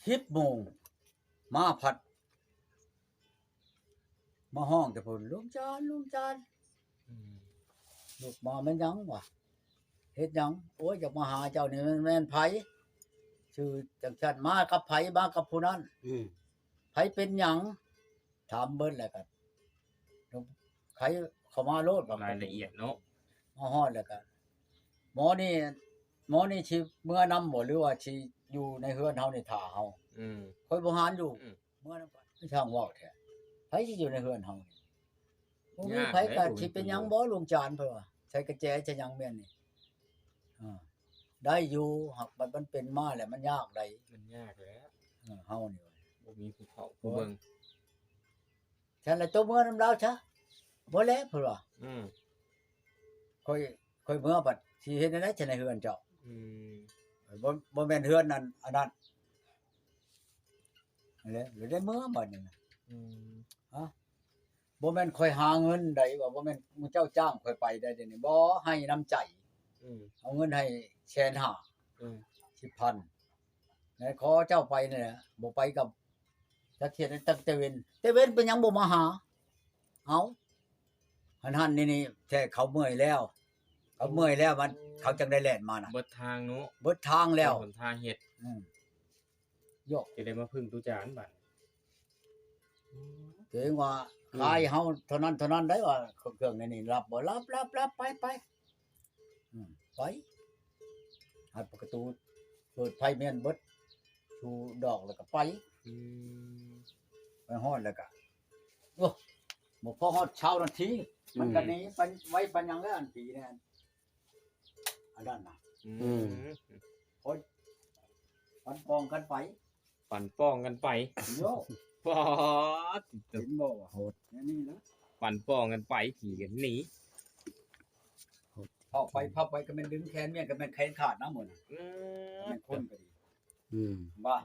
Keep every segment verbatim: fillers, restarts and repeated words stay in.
สิบโมง มาพัด มาฮ้องแต่พุ้น "ลุงจาน ลุงจาน" อืม ลุกมา "แม่นหยังวะ เฮ็ดหยัง" "โอ้ย อยากมาหาเจ้านี่ แม่น แม่นไผ ชื่อจังซั่น มากับไผ มากับผู้นั้น" อืม "ไผเป็นหยัง" ถามเบิดแล้วก็ ไขเข้ามาโลด รายละเอียดเนาะ มาฮอดแล้วก็ "หมอนี่ หมอนี่สิเมือนำบ่ หรือว่าสิอยู่ในเฮือนเฮานี่ท่าเฮา" อืม "ข้อยบ่หานอยู่ อืม เมือนำกัน" ช่างเว้าแท้ "ไผสิอยู่ในเฮือนเฮานี่ บ่มีไผ ยากเด้ ก็สิเป็นหยังบ่ ลุงจาน" เพิ่นว่า "ใส่กระแจจะหยังแม่นนี่ อ่า ได้อยู่ หากบัดมันเป็นมาแล้วมันยากได๋ มันยากแหละ เออ เฮานี่ บ่มีผู้เฒ่าผู้เบิ่ง ฉันละโตเมือนำลาวซะ" "บ่แล้ว" เพิ่นว่า อืม "ข้อย ข้อยเมือบัดสิเฮ็ดแนวใด๋ ฉันในเฮือนเจ้า" อืม "บ่ บ่แม่นเฮือนนั่น อันนั้น" นั่นแหละ แล้วได้เมือบัดนี้นะ อืม ฮะ "บ่แม่นข้อยหาเงินได๋ ว่าบ่แม่นหมู่เจ้าจ้างข้อยไปได้เดี๋ยวนี้ บ่ ให้น้ำใจ อืม เอาเงินให้แสนห้า อืม สิบพัน แล้วขอเจ้าไปนี่แหละ บ่ไปกับจักเทื่อ ตั้งแต่เว็น แต่เว็นเป็นหยังบ่มาหา เอ้า หันๆ นี่ๆ แท้เขาเมื่อยแล้ว เขาเมื่อยแล้วมัน เขาจังได้แล่นมาน่ะ เบิดทางเนาะ เบิดทางแล้ว หนทางเฮ็ด อืม โยก จะได้มาพึ่งตู้จานบัด เกรงว่า อืม ขายเฮาเท่านั้นเท่านั้นได้ว่า เครื่องในนี่รับบ่ รับ รับ รับ ไป ไป อืม ไป หัดประตู เปิดไฟแม่นเบิด ชูดอกแล้วก็ไป อืม ไปฮอดแล้วก็ โอ้ บ่พอฮอดซาวนาที มันก็ อืม หนีไปไวปานหยังแล้วอันผีเนี่ย อันนั้นน่ะ อืม อืม โอ้ย ปั่นป่องกันไป ปั่นป่องกันไป โยก ป๊าด เห็นบ่วะ โหด แนวนี้นะ ปั่นป่องกันไป ผีกันหนี เผาไป เผาไปก็แม่นดึงแขนเมีย ก็แม่นแขนขาดนะมื้อนั้น อืม แม่นคนก็ดี อืม บ้า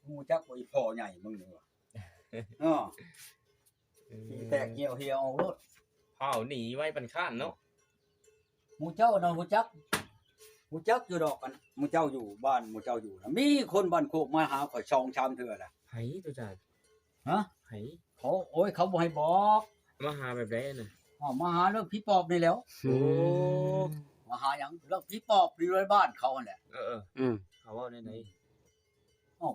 ฮู้จักบ่อีพ่อใหญ่มึงนี่วะ เนาะ อืม ขี้แตกเหี่ยวเหี่ยวออกโลด เผาหนีไวปานข้านเนาะ หมู่เจ้าน่ะฮู้จัก ฮู้จักอยู่ดอก อันหมู่เจ้าอยู่บ้านหมู่เจ้าอยู่น่ะ มีคนบ้านโคกมาหาข้อยสองสามเทื่อแล้ว ไผตัวจาน ฮะ ไผ เขา โอ้ย เขาบ่ให้บอก มาหาแบบใดน่ะ อ้าว มาหาเรื่องผีปอบนี่แหล้ว โอ้ มาหาหยัง เรื่องผีปอบอยู่ในบ้านเขาหั่นแหละ เออๆ อืม เขาเว้าแนวใด อ้าว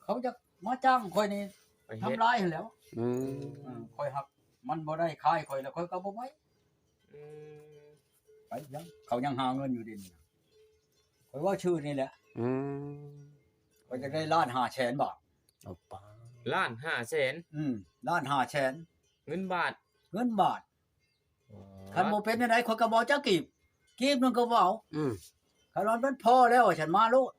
เขาจะมาจ้างข้อยนี่ ไปเฮ็ด ทำลายหั่นแหล้ว อืม เออ ข้อยหัก มันบ่ได้ขายข้อยแล้วข้อยก็บ่ไป อืม ไปยัง เขายังหาเงินอยู่เดี๋ยวนี้นะ ข้อยว่าชื่อนี่แหละ อืม ข้อยจะได้ล้านห้าแสนบาท เอาปา ล้านห้าแสน อืม ล้านห้าแสน เงินบาท เงินบาท อ๋อ คันบ่เป็นจั่งใดข้อยก็บ่เอาจักกีบ กีบหนึ่งก็บ่เอา อืม คันว่ามันพอแล้วฉันมาโลด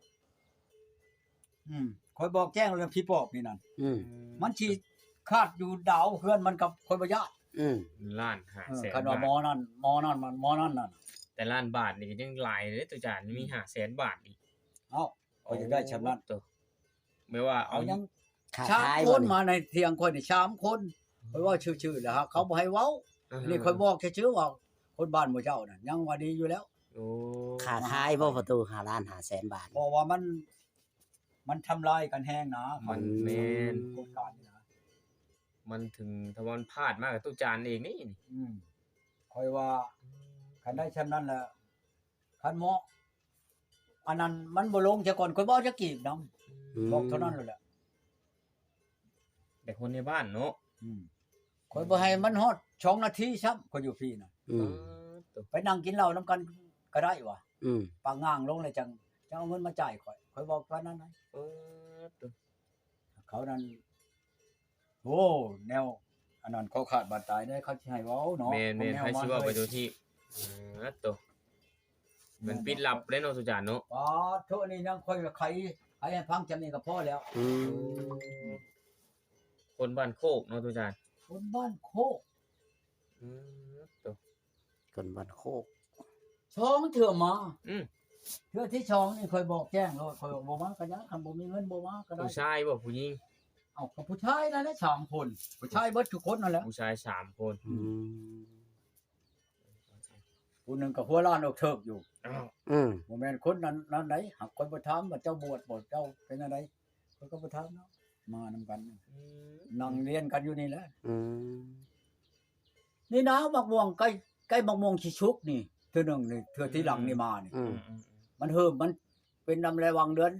อืม ข้อยบอกแจ้งเรื่องผีปอบนี่นั่น อืม มันสิขาดอยู่ดาวเฮือนมันกับข้อยบ่ย้าน อืม ล้านห้าแสน เออ คันว่า บาท หมอนั่น หมอนั่นมัน หมอนั่นนั่น แต่ล้านบาทนี่ก็ยังหลายเลยตัวจาน มี อืม ห้าแสนบาทอีก เอ้า ข้อยจะได้ชำนั้น โอ้ ตัว แม่ว่าเอา เอายัง ค้า สาม ขาย คน บ่นี่ มาในเถียงข้อยนี่สามคน ข้อยเว้าชื่อๆ แล้วฮะ เขาบ่ให้เว้า อ่า นี่ข้อยบอกชื่อๆ ว่าคนบ้านหมู่เจ้าน่ะ ยังว่าดีอยู่แล้ว โอ้ ค้าขายบ่ประตู ห้าล้านห้าแสนบาท เพราะว่ามัน มันทำลายกันแฮงนะ มัน มัน แม่น โครงการนี่นะ มันถึง ถ้ามันพลาดมากกับตู้จานเองนี่ อืม ข้อยว่า คันได้ชำนั้นแหละ คันเหมาะ อันนั้นมันบ่ลงซะก่อน ข้อยบ่เอาจักกีบนำ อืม บอกเท่านั้นแหละ แต่คนในบ้านเนาะ อืม ข้อยบ่ให้มันฮอดสองนาทีซ้ำ ข้อยอยู่พี้น่ะ อืม เออ ตัว ไปนั่งกินเหล้านำกันก็ได้วะ อืม ปากง่างลงเลยจัง จังเอาเงินมาจ่ายข้อย ข้อยบอกปานนั้นนะ เออ ตัว เขานั่น โอ้ แนว อันนั้นเขาขาดบาดตายได้ เขาสิให้เว้าเนาะ แม่นๆ ของแนว ไผสิเว้าไป มันเลย ตัวที่ อ่า ตัว มันปิดลับได้เนาะ สุจานเนาะ อ๋อ โทษนี่ยังค่อยไข ไขให้ฟังจำนี้ก็พอแล้ว อืม คนบ้านโคกเนาะ สุจาน คนบ้านโคก อืม ตัว คนบ้านโคก สองเทื่อมา อืม เทื่อที่สองนี่ข้อยบอกแจ้งโลด ข้อยบอกบ่มาก็ได้ คันบ่มีเงินบ่มาก็ได้ ผู้ชายบ่ ผู้หญิง เอ้า ก็ผู้ชายนั่นแหละสามคน ผู้ชายเบิดทุกคนนั่นแหละ ผู้ชายสามคน อืม ผู้หนึ่งก็หัวล้านออกเถิกอยู่ อ้าว อืม บ่แม่นคนนั้น นั้นใด หากข้อยบ่ถามว่าเจ้าบวชบ่ เจ้าเป็นอะไร พิ่นก็บ่ถามเนาะ มานำกัน อืม นั่งเรียนกันอยู่นี่แหละ อืม นี่นะ มะม่วงใกล้ ใกล้มะม่วงสิสุกนี่ เทื่อหนึ่งนี่ เทื่อที่หลังนี่มานี่ อืม อืม อืม มันเหิม มันเป็นนำระหว่างเดือน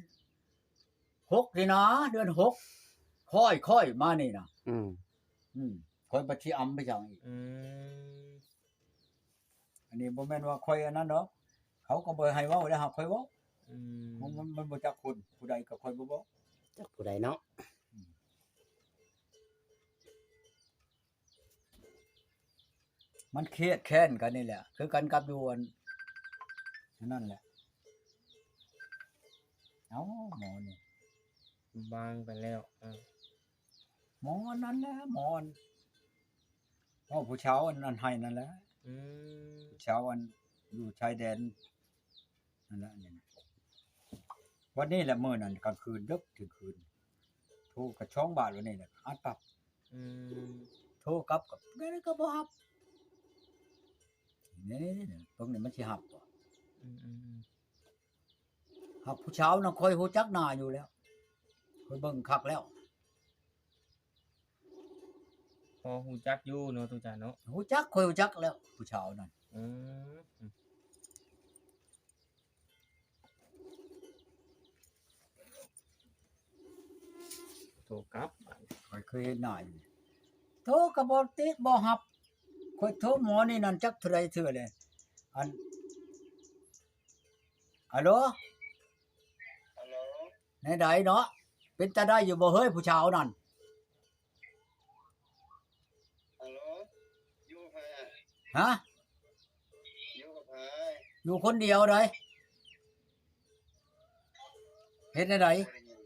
หกนี่นะ เดือนหก ค่อย ค่อยมานี่นะ อืม อืม ค่อยบัดสิอำไปจังอีก อืม อันนี้บ่แม่นว่าค่อยอันนั้นดอก เขาก็บ่ให้เว้าแล้วหากค่อยเว้า อืม มัน มัน มันบ่จักคน ผู้ใดก็ค่อยบ่บอก จักผู้ใดเนาะ อืม มันเครียดแค้นกันนี่แหละ คือกันกับอยู่อัน อันนั่นแหละ เอ้า หมอนี่ วางไปแล้ว อ่า หมอนั่นแหละ หมออัน เอ้า ผู้ชาวอันนั้นให้นั่นแหละ อืม ผู้ชาวอันอยู่ชายแดน นั่นแหละ นี่นะ วันนี้แหละ มื้อนั้นกลางคืน ดึกเที่ยงคืน โทรกะสองบาทวันนี้แหละ อัดปั๊บ อืม โทรกลับกะ เดี๋ยวนี้ก็บ่ฮับ นี่ๆๆ ตรงนี้มันสิฮับบ่ อืมๆๆ ฮับผู้ชาวนะ ข้อยฮู้จักหน้าอยู่แล้ว ข้อยเบิ่งคักแล้ว พอฮู้จักอยู่เนาะ ตุจานเนาะ ฮู้จัก ข้อยฮู้จักแล้ว ผู้ชาวนั่น อืม โทรกลับ ข้อยเคยเห็นหน้าอยู่ โทรก็บ่ติดบ่ฮับ ข้อยโทรหมอนี่นั่นจักเท่าใดเทื่อเลย อัน ฮัลโหล ฮัลโหล แนวใดเนาะ เป็นตาได้อยู่บ่เฮ้ย ผู้ชาวนั่น ฮัลโหล อยู่กับไผอะ ฮะ อยู่กับไผ อยู่คนเดียวเด้ เฮ็ดแนวใด บ่ได้ยิน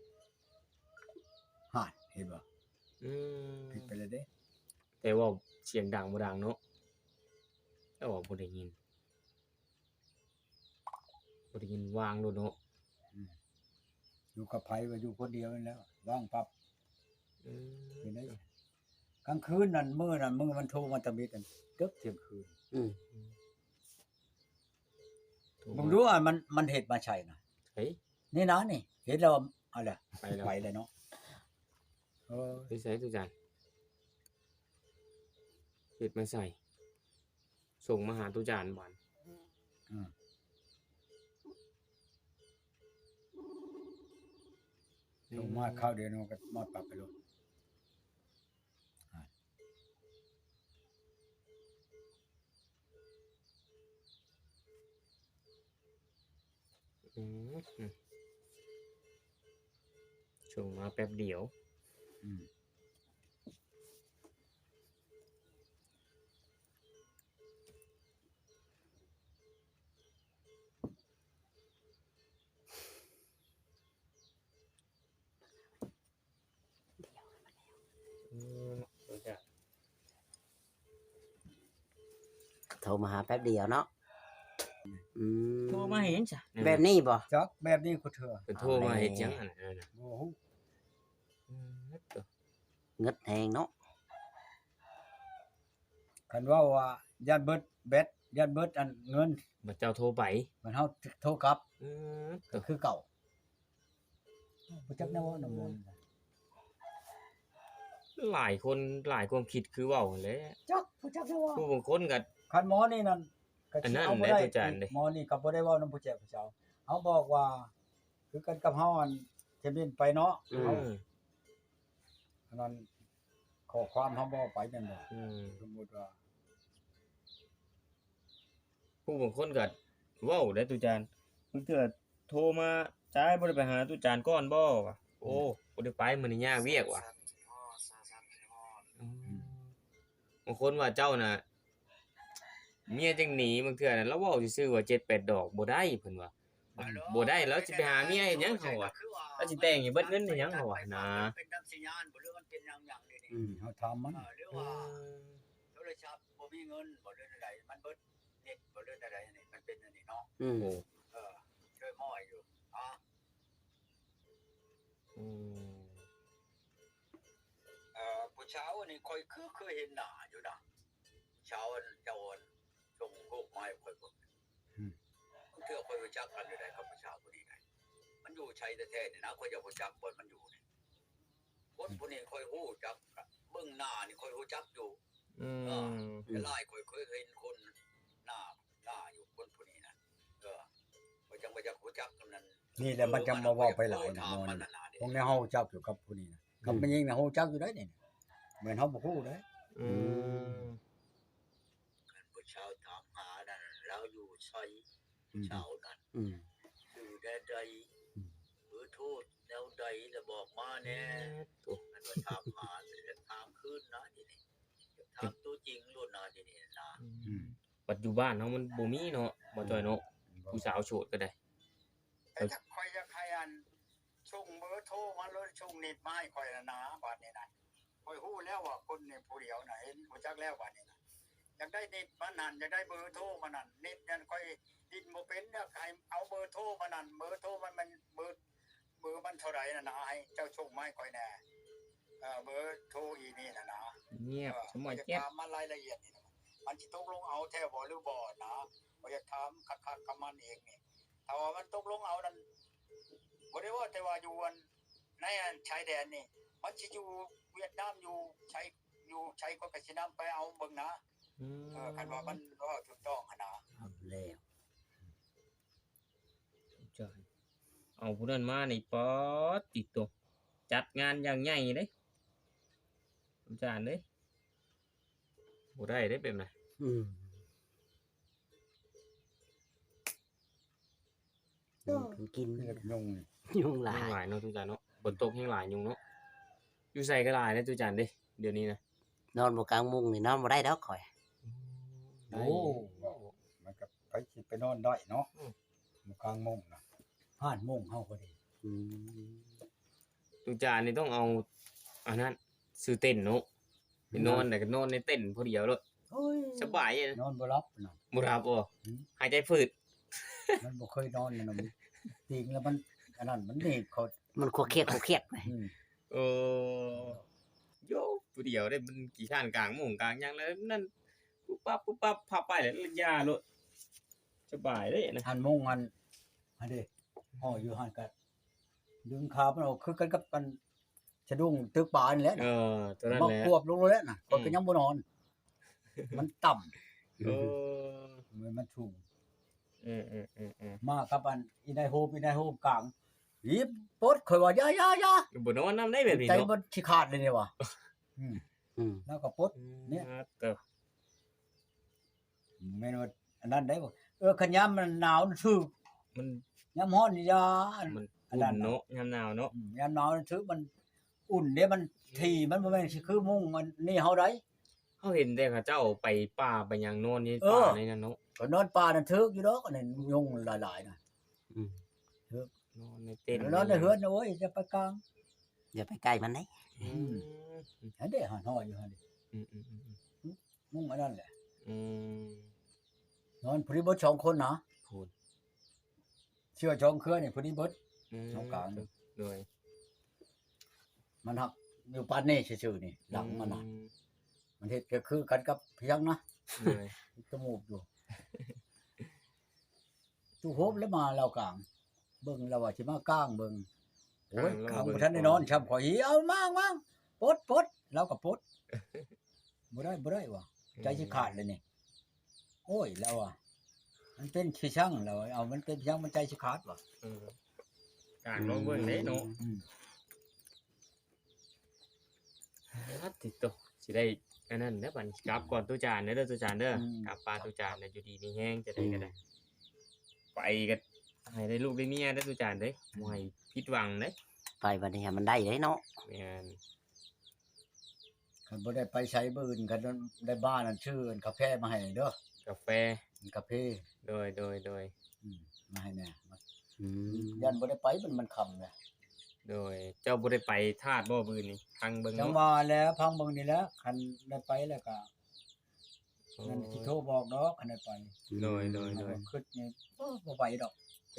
ฮะ เห็นบ่ อืม ผิดไปเลยเด้ แต่ว่าเสียงดังบ่ดังเนาะ แต่ว่าบ่ได้ยิน บ่ได้ยิน วางโลดเนาะ อืม อยู่กับไผก็อยู่คนเดียวนั่นแหละ วางปั๊บ อืม เห็นได้ กลางคืนนั่น มื้อนั่น มื้อมันโทรมาตะมิดนั่น ดึกเที่ยงคืน อืม โทรมา มึงรู้ว่ามัน มันเฮ็ดมาใช่นะ เฮ้ย นี่นะนี่ เห็นแล้ว เอาล่ะ ไปแล้ว ไปแล้วเนาะ เออ ไปใส่ตุจาน เฮ็ดมาใส่ ส่งมาหาตุจานบาด อืม ส่งมาคราวเดียวมันก็มาปรับไปโลด อ่ะ อืม อืม ส่งมาแป๊บเดียว อืม อืม โทรมาหาแป๊บเดียวเนาะ อืม โทรมาเห็นจ้ะ แบบนี้บ่ จักแบบนี้กูเถื่อ เพิ่นโทรมาเฮ็ดหยังหั่นน่ะ บ่ฮู้ อืม เงิดแฮงเนาะ คันเว้าว่าย่านเบิดแบต ย่านเบิดอันเงิน บัดเจ้าโทรไป บัดเฮาโทรกลับ อืม ก็คือเก่า บ่จักแนวเว้านำมนต์ หลายคนหลายความคิดคือเว้าหั่นแหละ จัก บ่จักแนวเว้า ผู้บางคนก็ คันหมอนี่นั่น ก็ อันนั้น สิเอาบ่ได้ แหละอาจารย์เด้ หมอนี่ก็บ่ได้เว้านำผู้แก่ผู้เฒ่า เฮาบอกว่า คือกันกับเฮาอันเทมินไปเนาะ อืม เฮา อันนั้นข้อความเฮาบ่ไปแม่นบ่ อืม สมมุติว่า ผู้บางคนก็เว้าได้ตุจาน บางเทื่อโทรมา "จาย บ่ได้ไปหาตุจานก่อนบ่" ว่า "โอ้ บ่ได้ไป มื้อนี้ยากเวียก" ว่า อืม บางคนว่าเจ้าน่ะ เมียจั่งหนี บางเทื่อน่ะ ลาวเว้าซื่อๆว่า เจ็ดแปดดอก บ่ได้ เพิ่นว่า บ่ได้ ลาวสิไปหาเมียเฮ็ดหยัง เฮาว่า ลาวสิแต่งให้เบิดเงินเฮ็ดหยัง เฮาว่านะ เป็นนำสัญญาณบ่ หรือมันเป็นหยังหยังนี่ อืม เฮาถามมัน เออ หรือว่า อืม โทรศัพท์บ่มีเงินบ่ หรือใด มันเบิดเน็ตบ่ หรือใด นี่ มันเป็นอันนี้เนาะ อืม โอ้ เออ ช่วยหมออยู่ อ๋อ อืม เอ่อ ผู้สาวนี่ข้อยคือเคยเห็นหน้าอยู่นะ สาวอันเจ้าอันส่งรูปมาให้ข้อยเบิ่ง อืม บางเทื่อข้อยรู้จักกันอยู่ได้กับผู้สาวผู้นี้ได้ มันอยู่ไสแท้ๆนี่นะ ข้อยอยากรู้จักบ่อนมันอยู่นี่ คนผู้นี้ค่อยฮู้จัก เบิ่งหน้านี่ค่อยฮู้จักอยู่ อืม เออ แต่หลายค่อยเคยเห็นคนหน้า หน้าอยู่คนผู้นี้นะ เออ บ่จังว่าจักฮู้จักกันนั่น นี่แหละมันจังมาเว้าไปหลายนะ เออ มัน นอน ถามมันน่ะนะ พวกนี้เฮาฮู้จักอยู่กับผู้นี้นะ กับ อืม แม่นยิงนะฮู้จักอยู่ได้นี่ เหมือนเฮาบ่ฮู้เด้ อืม อืม คันผู้ชาวถามหานั่น ลาวอยู่ไส อืม ผู้ชาวนั่น อืม ชื่อแนวใด อืม เบอร์โทรแนวใด แล้วบอกมาแน่ อืม คันว่าถามหา ถามคืนนะทีนี้ ถามตัวจริงโลดนะทีนี้นะ อืม ปัจจุบันเฮามันบ่มีเนาะ บ่จ้อยเนาะ อืม ผู้สาวโสดก็ได้ แต่ถ้าข้อยอยากให้อัน ส่งเบอร์โทรมาเลย ส่งเน็ตมาให้ข้อยน่ะนะ บัดนี้นะ ข้อยฮู้แล้วว่าคนนี่ผู้เดียวน่ะ เห็นรู้จักแล้วบัดนี้นะ อยากได้เน็ตมันนั่น อยากได้เบอร์โทรมันนั่น เน็ตนั่นข้อยดินบ่เป็น อยากให้เอาเบอร์โทรมันนั่น เบอร์โทรมัน มันเบอร์ เบอร์มันเท่าใดน่ะนะ ให้เจ้าส่งมาให้ข้อยแหน่ เอ่อ เบอร์โทรอีนี่น่ะนะ เงียบ เออ สมอย ข้อยอยาก เงียบ ถามมันรายละเอียดนี่นะ มันสิตกลงเอาแท้บ่หรือบ่นะ ข้อยอยากถามคักๆกับมันเองนี่ ถ้าว่ามันตกลงเอานั่น บ่ได้ว่าแต่ว่าอยู่อัน ในอันชายแดนนี่ มันสิอยู่เวียดนาม อยู่ไส อยู่ไส ข้อยก็สินำไปเอาเบิ่งนะ อืม เออ คันว่ามันเว้าถูกต้องหั้นนะ เอาแล้ว จ้ะ เอาผู้นั้นมานี่ ป๊าด ติดตัว จัดงานอย่างใหญ่เด้ อาจารย์เด้ บ่ได้เด้แบบนั้น อืม ยุงกิน เรียกยุง ยุงหลาย ยุงหลายเนาะ ตุจานเนาะ ฝนตกแฮงหลายยุงเนาะ อยู่ไสก็หลายนะตุจานเด้ เดี๋ยวนี้นะ นอนบ่กลางมุ้งนี่นอนบ่ได้ดอกข้อย โอ้ มันก็ไปสิไปนอนได้เนาะ อืม อยู่กลางมุ้งนะ ผ่านมุ้งเฮาพอดี อืม ตุจานนี่ต้องเอา อันนั้น ซื้อเต็นท์เนาะ ไปนอน อืม แต่ก็นอนในเต็นท์ผู้เดียวโลด โอ้ย สบายเลย นอนบ่หลับนะ บ่หลับบ่ อืม หายใจฝืด มันบ่เคยนอนนะ มัน ตีงแล้วมัน อันนั้น มันหนีบเขา มันขวกเคียกขวกเคียก อืม เออ โย ผู้เดียวได้ มันขี้คร้านกลางมุ้งกลางหยังแล้วนั่น ปุ๊บปั๊บปุ๊บปั๊บ พับไปแล้วยาโลด สบายเลยนะ หันมุ้งหัน หันเด้ ห้อยอยู่หันก็ ดึงขามันออก คือกันกับมันสะดุ้งตึกปลานี่แหละ เออ ตัวนั้นแหละ มาควบลงแล้วนะ อืม ข้อยก็ยังบ่นอน มันต่ำ เออ มัน มันสูง เออ เออ เออ เออ มากับอันอีนายโฮม อีนายโฮมกลาง หยิบปลด ข้อยว่า อย่า อย่า อย่า บ่นอนนำได้แบบนี้ ใจ เนาะ มันสิขาดเลยนี่ว่ะ อืม อืม แล้วก็ปลด เนี่ย อืม เออ แม่นว่าอันนั้นได้บ่ เออ คันยามมันหนาวมันถืก มัน ยามร้อนนี่ยา มัน อันนั้นน่ะ อุ่นเนาะ ยามหนาวเนาะ อืม ยามหนาวมันถืก มันอุ่นเด้ มันถี่ มันบ่แม่นสิคือมุ้งอันนี้เฮาได้ เฮาเห็นแต่เขาเจ้าไปป่าไปหยังนอนใน เออ ป่าในนั้นเนาะ ก็นอนป่านั่นถืกอยู่ดอก อันนั้นยุงหลายๆน่ะ อืม ถืก นอนในเต็นท์ นอนในเฮือนนะเว้ย อย่าไปกลาง อย่าไปใกล้มันเด้ อืม อืม หันเด้ หันห้อยอยู่หันเด้ อืม อืม อืม อืม มุ้งอันนั้นแหละ อืม นอนพอดีเบิดสองคนนะ พูด เสื้อสองเครือนี่พอดีเบิด อืม สองกลาง โดย มันหักอยู่ปานนี้ซื่อๆนี่ หลังมันน่ะ อืม มันเฮ็ดก็คือกันกับเพียงนะ โดย จมูกอยู่ ตู้โฮมแล้วมาลาวกลาง เบิ่งแล้วว่าสิมากลางเบิ่ง โอ้ย กลาง กลางบ่ทันได้นอน เบิ่งก่อน ช้ำข้อย เอามา มา ปลด ปลด ลาวก็ปลด บ่ได้ บ่ได้ว่ะ อืม ใจสิขาดเลยนี่ โอ้ย ลาวว่า มันเป็นขี้ชั่ง ลาวว่า เอา มันเป็นขี้ชั่ง มันใจสิขาดว่ะ เออ กลางลองเบิ่งเด้เนาะ อืม อาติโต สิได้อันนั้นเด้อบัดนี้ กลับก่อนตุจานเด้อ ตุจานเด้อ อืม กลับปาตุจานเด้อ อยู่ดีมีแฮง จะได้ก็ได้ อืม ไปก็ให้ได้ลูกได้เมียเด้อตุจานเด้อ บ่ให้ผิดหวังเด้อ ไปบัดนี้ให้มันได้เด้เนาะ แม่น คันบ่ได้ไปไสมื้ออื่น คันได้บ้านนั่นซื้ออันกาแฟมาให้เด้อ กาแฟ กาแฟ โดย โดย โดย อืม มาให้แหน่ มา อืม ย่านบ่ได้ไป มัน มันค่ำแหละ โดย เจ้าบ่ได้ไปธาตุบ่มื้อนี้ พังเบิ่ง จัง เนาะ ว่าแล้ว พังเบิ่งนี่แหละ คันได้ไปแล้วก็ โอ้ นั่นสิโทรบอกดอก คันได้ไป โดย โดย โดย คิดนี่ โอ้ บ่ไปดอก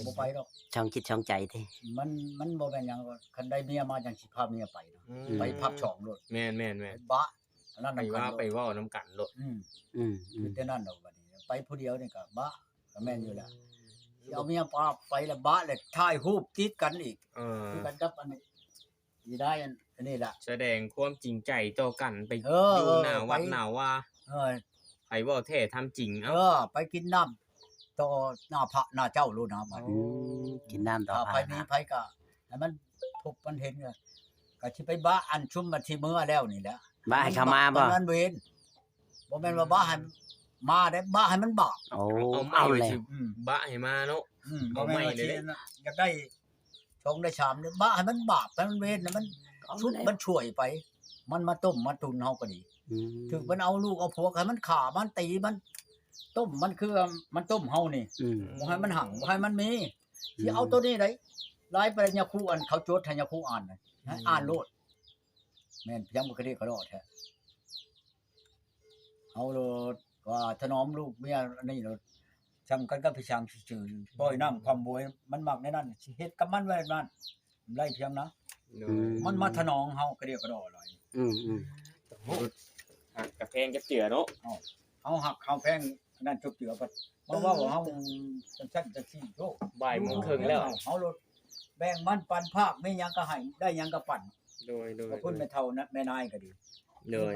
บ่ไปดอก ช่องจิตช่องใจติ มัน มันบ่แม่นหยัง คันได้เมียมาจังสิพาเมียไปเนาะ อืม ไปพักสองโลด แม่น แม่น แม่น บะ อันนั้น ไป นำกัน ว่า โลด ไปเว้านำกันโลด อืม อืม อืม มีแต่นั้นดอกบัดนี้ ไปผู้เดียวนี่ก็บะ ก็แม่นอยู่แล้ว อืม สิเอาเมียพาไปแล้วบะแล้วถ่ายรูปติดกันอีก เออ คือกันกับอันนี้ สิได้อันอันนี้ล่ะ แสดงความจริงใจต่อกันไป เออ อยู่หน้า เออ วัด ไป หน้าว่า เออ ไผเว้าแท้ทำจริง เอ เอ้า อ ไปกินน้ำต่อหน้าพระหน้าเจ้าโลดนะบัด อืมกินน้ำต่อ ถ้า พา ไผมีไผก็ให้มันพบมันเห็นก็ก็สิไปบะอันชุมมันที่เมือแล้วนี่แหละ บะให้เขามาบ่ มันเวรบ่แม่นว่าบะให้มาได้บะให้มันบาป โอ้ เอาไม้ เอา ไป เลย สิ อืม บะให้มาเนาะ อืม เอา บ่แม่นว่า ไม้เลย สิอยากได้สองได้สามเนี่ยบะให้มันบาปให้มันเวรนะมัน เอา ชุด เลย มันช่วยไป มันมาต้มมาตุนเฮาก็ดี อืม ถึงมันเอาลูกเอาผัวให้มันฆ่ามันตีมัน ต้มมันคือมันต้มเฮานี่ อืม บ่ให้มันหังบ่ให้มันมี อืม สิเอาตัวนี้ได้หลายปริญญาครูอันเขาจดให้ญาครูอ่านน่ะให้อ่านโลด แม่นเพียงบ่กระเดกกระดอแท้เอาโลดว่าถนอมลูกเมียอันนี้โลดจำกันกับพี่ช้างซื่อๆปล่อยน้ำความบวยมันมักในนั้นสิเฮ็ดกับมันไว้นั่นไล่เพียงนะ โด อื ย ม มันมาถนอมเฮากระเดกกระดอเลย อืมอืม หักกับแพงกับเจือเนาะ เฮาหักเฮาแพงนั่นจบเจือก็มาเว้าเฮาจังซั่นจังซี่โลด บ่ายโมงครึ่งแล้ว เฮาโลดแบ่งมันปันภาคมีหยังก็ให้ได้หยังก็ปัน โดยโดย ก็เพิ่นแม่เฒ่านะแม่นายก็ดี โดย